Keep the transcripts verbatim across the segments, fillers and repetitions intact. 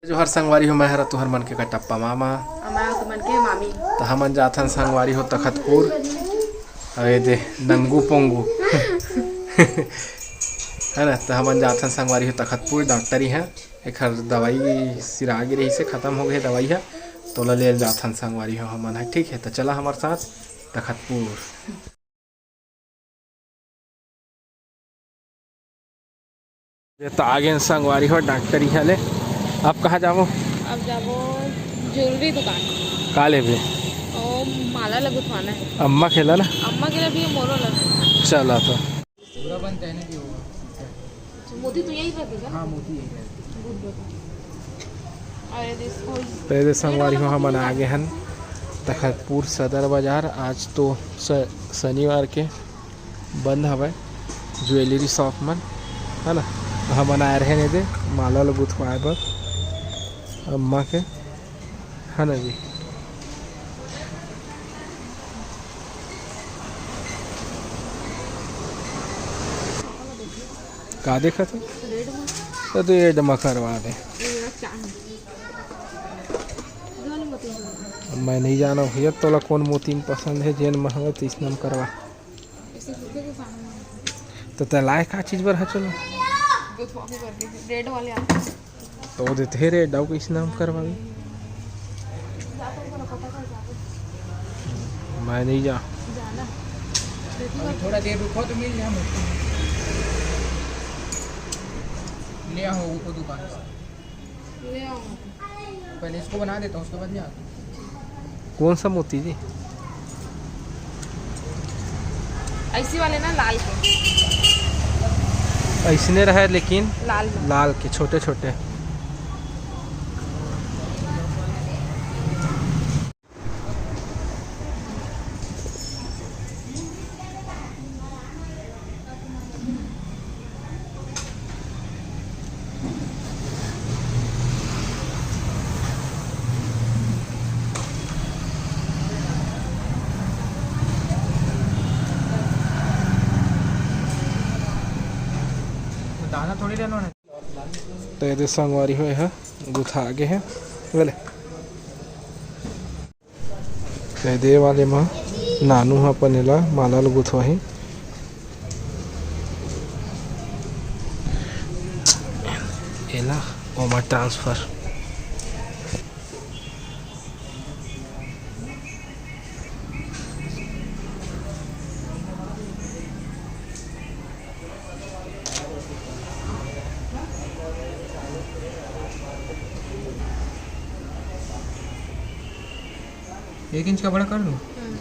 जोहार संगवारी हो, मैं हरा तुहर मन के कटप्पा मामा। अउ मैं तुमन के मामी। त हमन जाथन संगवारी हो तखतपुर। अरे दे, नंगू पोंगू। है ना, त हमन जाथन संगवारी हो तखतपुर, डॉक्टरी है, एखर दवाई सिरा गे रहिसे, खतम हो गे दवाई ह, तोला ले जाथन संगवारी हो हमन ह, ठीक है। त चला हमर साथ तखतपुर। ये तो आ गए संगवारी हो डॉक्टर इहाँ ले। अब कहाँ जाबो? अब जाबो ज्वेलरी दुकान। का लेबे? ओ, माला ला गुथवाना है। अम्मा के ला ना? अम्मा के ला भी, मोरो ला। चला तो। पूरा बनता है ना कि वो। मोती तो यही रहते हैं ना? हाँ, मोती यही रहते हैं। तो ये दे संगवारी हो, हमन आ गे हन तखतपुर सदर बाजार। आज तो स-, शनिवार के बंद हवय ज्वेलरी शॉप मन, है ना। तो हमन आए रहे ने दे माला ल गुथवाए बर अम्मा के, है ना जी। का देखत हो? रेड में। तो, तो रेड में करवा दे। ये वाला चांद। मैं नहीं जाना भैया, तोला कौन मोती में पसंद है, जेन में हवे, तो इसने में करवा। ऐसे कुर्ते के सामने। तो ते लाए का चीज बर ह, चलो। जो थोड़ा भी कर दे, रेड वाले आते हैं। तो देते हैं रे, डाउ कैसे नाम करवा दे? मैं नहीं जा। अभी थोड़ा देर रुको तो मिल जाए मुझको। ले आओ वो दुकान से। ले आओ। पहले इसको बना देता हूँ, उसके बाद ले आता हूँ। कौन सा मोती जी? ऐसी वाले ना, लाल के। ऐसने रहे लेकिन लाल में। लाल के छोटे छोटे। दाना थोड़ी रहना है। तो ये दे संगवारी हो, ये ह गुथा आगे है बोले। तो ये दे वाले म नानू ह अपन एला माला ल गुथवाही। एला ओमा ट्रांसफर। एक इंच का बड़ा कर दूँ? हम्म।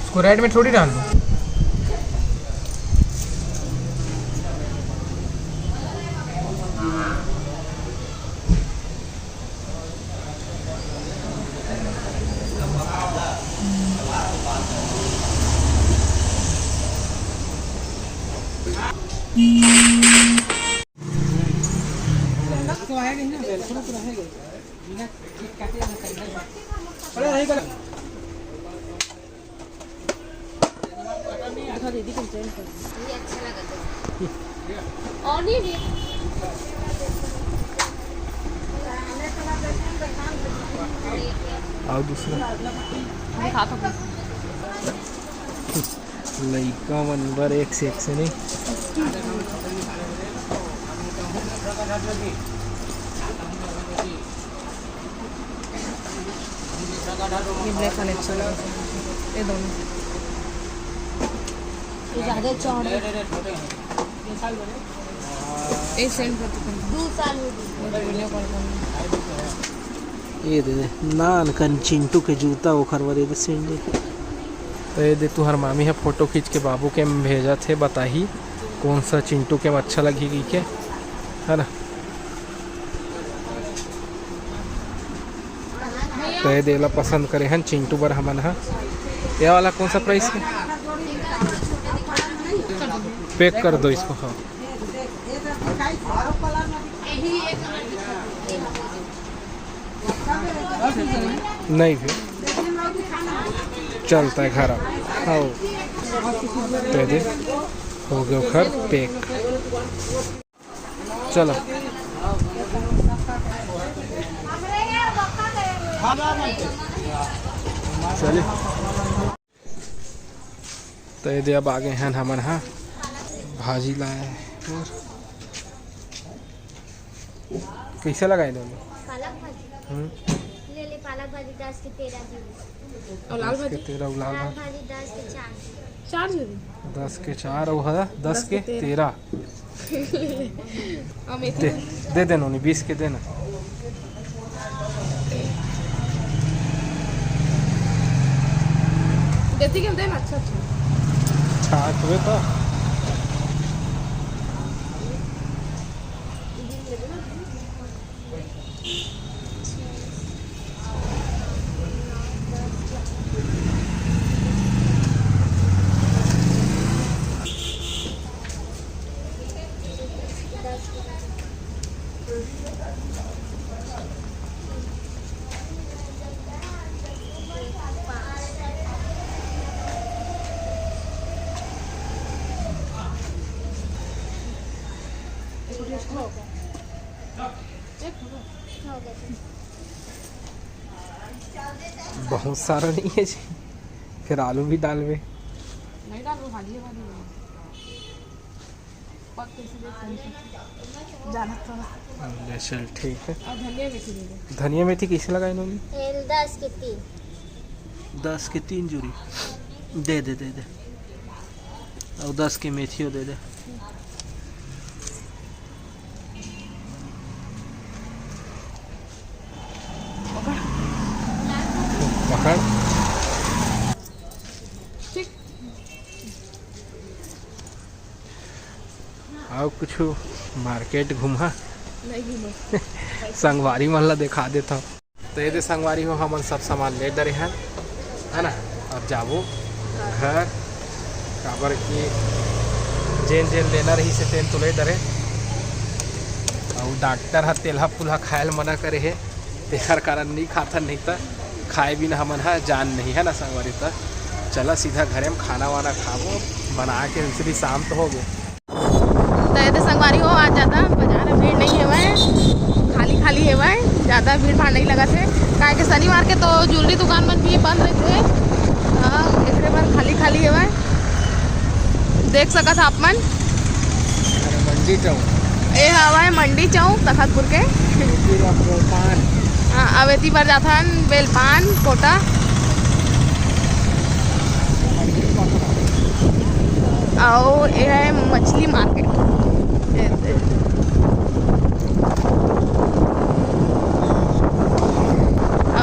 इसको राइट में थोड़ी डाल दो। दिखा दीदी, कंप्लेंट कर। ये अच्छा लगा तो। और नहीं भी। और दूसरा। दिखा तो। लइका मन बर एक से एक से नहीं। ये ब्लैक वाले अच्छे लगे, ये दोनों। ये ज़्यादा चौड़े। ये सेंड कर दो। दो साल हो गए। वीडियो कॉल करना। ये दे, नान कन चिंटू के जूता ओखर बर ये दे सेंड। तो ये दे, तुहर मामी ह फोटो खींच के बाबू के भेजत हे, बताही। कौन सा चिंटू के अच्छा लगही कहिके, है ना? तो ये देला पसंद करे हन चिंटू बर हमन ह। ये वाला कौन सा प्राइस है? पैक कर दो इसको। हाँ, नहीं फिर चलता है घर। आओ, दे दे। हो गया घर पैक। चलो, चलिए। तो ये दे, अब आ गए हैं हमन हा भाजी लाए। और कैसे लगाए दोनों? पालक भाजी। हम्म। ले ले, पालक भाजी दस के तेरह दे दे। और लाल भाजी? तेरह, लाल भाजी। भाजी दस के चार दे दे। चार दे दे। दस के चार, वो है दस के तेरह। तेरह। दे, दे दे नोनी, बीस के देना। देती के देना, अच्छा, अच्छा। छाट हुए तो। बहुत सारा नहीं है जी, फिर आलू भी डालबे। नहीं डालबो, खाली है, खाली है। पक कैसे देख, कौन सा? जाना थोड़ा। ले, चल, ठीक है। और धनिया मेथी दे दे। धनिया मेथी कैसे लगाए इन्होंने? एल दस के तीन। दस के तीन जूरी। दे दे, दे दे। और दस के मेथियो दे दे। पकड़। ठीक। आओ कुछ मार्केट घूमा। नहीं घूमा। संगवारी मन ला दिखा देता हूँ। तो ये दे संगवारी हो, हमन सब सामान ले डरे हन, है ना? अब जाबो घर, काबर कि जेन जेन लेना रहिसे तेन तो ले डरे। अउ डॉक्टर ह तेलहा पुलहा खाए ल मना करे हे, तेखर कारण नहीं खाथन, नहीं त खाए बिना हमन ह जान नहीं, है ना संगवारी? त चला सीधा घरे म खाना वाना खाबो, बना के उनसे भी शाम तो हो गए। तो ये दे संगवारी हो, आज ज़्यादा बाजार में भीड़ नहीं हेवय, खाली खाली हेवय, ज़्यादा भीड़ भाड़ नहीं लगत हे, काहे कि शनिवार के तो jewellery दुकान मन भी बंद रहिथे। हाँ, एकरे बर खाली खाली हेवय, देख सकत ह आप मन। अरे, मंडी चौक। ए हवय मंडी चौक तखतपुर के। बेलपान। हाँ, अब एती बर जाथन बेलपान कोटा। अउ ए है मछली मार्केट। अउ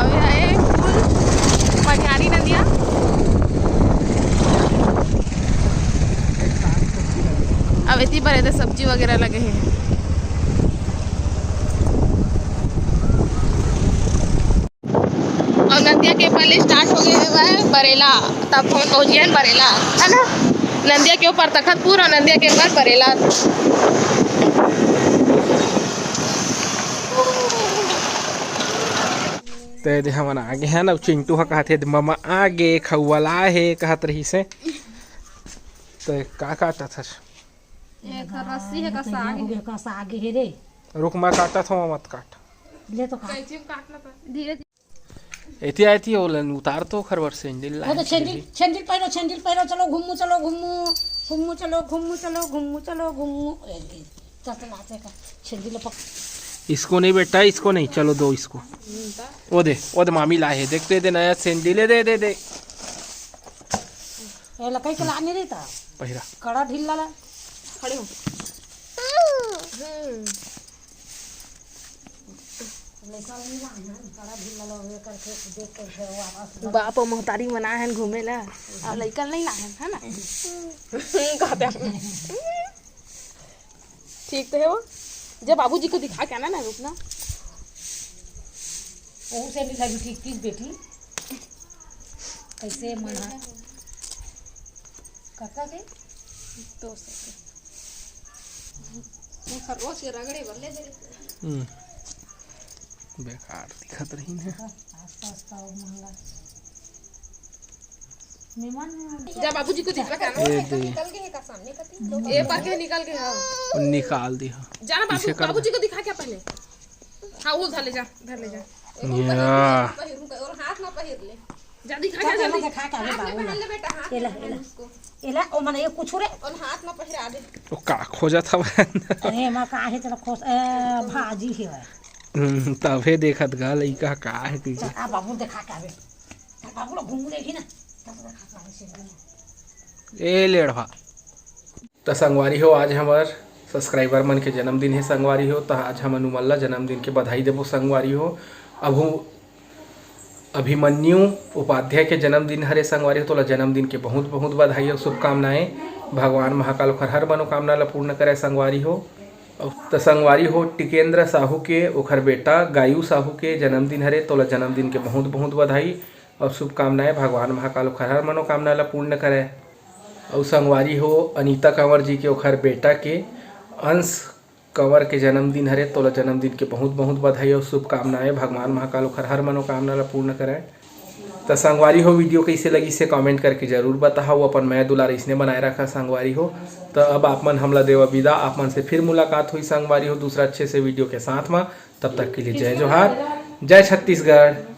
ए है फूल मनिहारी नदिया। अब एती बर एदे सब्जी वगैरह लगे हे। अउ नदिया के ऊपर ले start हो गए हुआ है बरेला, तब हम पहुंच गए हैं बरेला, है ना? नदिया के ऊपर तखतपुर और नदिया के ऊपर बरेला। ते दे हमन आगे हैं ना, चिंटू ह कहत हे, "ममा आगे खउवला हे," कहत रहिस हे। ते का काटत हस? एक रस्सी हे, कसा आगे हे। कसा आगे हे रे। रुक, मैं काटत हूँ, मत काट। ले तो काट। कैंची में काटना था। धीरे धीरे। एती आए थी, ओलन उतार तो खरवर सैंडल वो तो लाए सैंडल, थे। सैंडल पहनो, सैंडल पहनो, चलो घूमू, चलो घूमू, घूमू चलो, घूमू चलो, घूमू चलो, घूमू। ए, ए, चल, चल, आते का, सैंडल पक- इसको नहीं बेटा, इसको नहीं, चलो दो इसको। वो दे, वो दे मामी लाए है, देख तो ये दे नया सैंडल है, दे, दे, दे। ए, लकई के लाने रही था। पहिरा। कड़ा ढील लाला। खड़े हो। हम्म। लइका नहीं लाए हैं, कड़ा ढील लाला, वे करके देख के फिर वापस बाप अउ महतारी मन आए हैं घूमे ला, अउ लइका नहीं लाए हैं, है ना? कहते हैं। ठीक तो है वो। जब बाबूजी को दिखा के आना ना, रुकना। ओहू से भी लगी ठीक चीज बेटी। कैसे मन है? कतका के? दो सौ के। वो खरगोश के रगड़े बल्ले दे। हम्म। बेकार दिखत रही है। आसपास का वो महंगा। मेहमान में जा बाबूजी को दिखा के आना। ए दे। निकल गए का सामने का तीन लोग। ए पर के निकल गए, हाँ। वो निकाल दिया। जाना बाबू, पीछे कर दे। बाबूजी को दिखा के पहले। हाँ, वो धर ले जा, धर ले जा। या। पहिरू का, और हाथ ना पहिर ले। जा दिखा के, जा जल्दी। दिखा के आवे बाबू पहन ले बेटा, हाथ एला, में पहन एला। उसको। एला, ओ मने ये कुछ रे। और हाथ ना पहिरा दे। वो का खोजत हवय? अरे माँ, का है तेरा खोस-, ए, भाजी है। हम्म, तभे देखत गा लइका का है कइसे। आ बाबू दिखा के आवे। आ बाबू लोग घूम लेगी ना। तब दिखा के आवे से। ए लेड़वा। त संगवारी हो, आज हमर सब्सक्राइबर मन के जन्मदिन हे संगवारी हो, त आज हमन उमन ला जन्मदिन के बधाई देबो संगवारी हो। अभू अभिमन्यु उपाध्याय के जन्मदिन हरे संगवारी हो, तोला जन्मदिन के बहुत बहुत बधाई अउ शुभकामनाएं। भगवान महाकाल ओखर हर मनोकामना ला पूर्ण करे संगवारी हो। अउ त संगवारी हो, टिकेंद्र साहू के, ओखर बेटा गायू साहू के जन्मदिन हरे, तोला जन्मदिन के बहुत बहुत बधाई अउ शुभकामनाएं। भगवान महाकाल ओखर हर मनोकामना ला पूर्ण करे। अउ संगवारी हो, अनीता कंवर जी के, ओखर बेटा के अंश कंवर के जन्मदिन हरे, तोला जन्मदिन के बहुत बहुत बधाई अउ शुभकामनाएं। भगवान महाकाल ओखर हर मनोकामना ला पूर्ण करे। त संगवारी हो, वीडियो कइसे लगिस हे कमेंट करके जरूर बताहा। अपन मया दुलार इसने बनाए रखा संगवारी हो। त अब आप मन हमला देवा विदा, आप मन से फिर मुलाकात होही संगवारी हो दूसरा अच्छे से वीडियो के साथ मा। तब तक के लिए जय जोहार, जय छत्तीसगढ़।